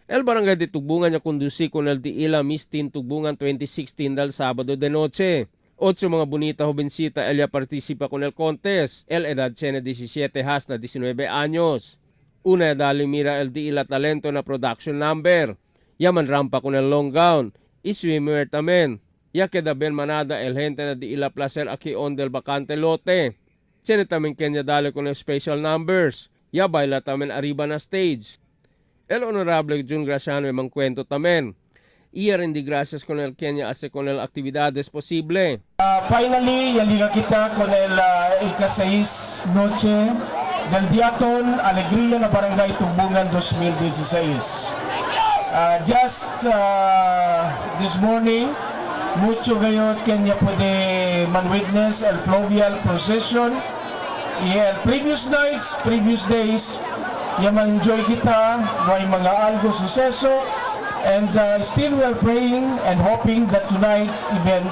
El barangay de Tugbungan ya conduci con el Diila Miss Teen Tugbungan 2016 del sábado de noche. Otso mga bonita jovencita ella participa con el contest. El edad tiene 17 hasta 19 años. Una edad mira el Diila talento na production number. Yaman rampa con el long gown. Y swimwear también. Ya queda ben manada el gente na Diila placer aquí on del vacante lote. Tiene también Kenya dale con el special numbers. Ya baila también arriba na stage. El honorable Jun Graciano e kwento tamen. Iya rin di gracias con el Kenya hace con el actividades posible. Finally, yaliga kita con el ika-6 noche del Diaton Alegría na Barangay Tugbungan 2016. Just this morning, mucho gayot kenya pwede man-witness el fluvial procession. Y el previous nights, previous days, ya man-enjoy kita, may mga algo suceso, and still we are praying and hoping that tonight's event.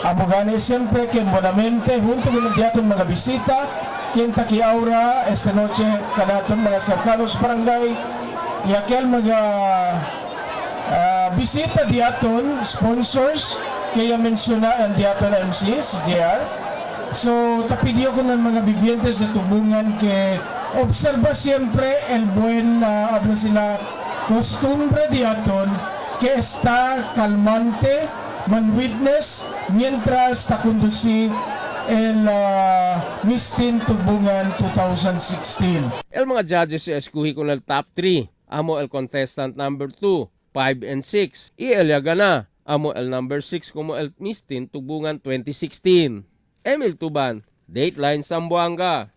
Amo gani siyempre ken buenamente junto con el diaton mga bisita quien takiaura esta noche kanaton mga cercanos barangay y aquel mga bisita diaton sponsors kaya menciona el diaton MC si JR. So tapidiyo ko ng mga vivientes de Tugbungan que observa siempre el buen habla sila costumbre diaton que está calmante man witness mientras ta conduci el Miss Teen Tugbungan 2016. El mga judges si eskuhi con el top 3. Amo el contestant number 2, 5 and 6. Y el ya gana. Amo el number 6 como el Miss Teen Tugbungan 2016. Emil Tuban, Dateline Zamboanga.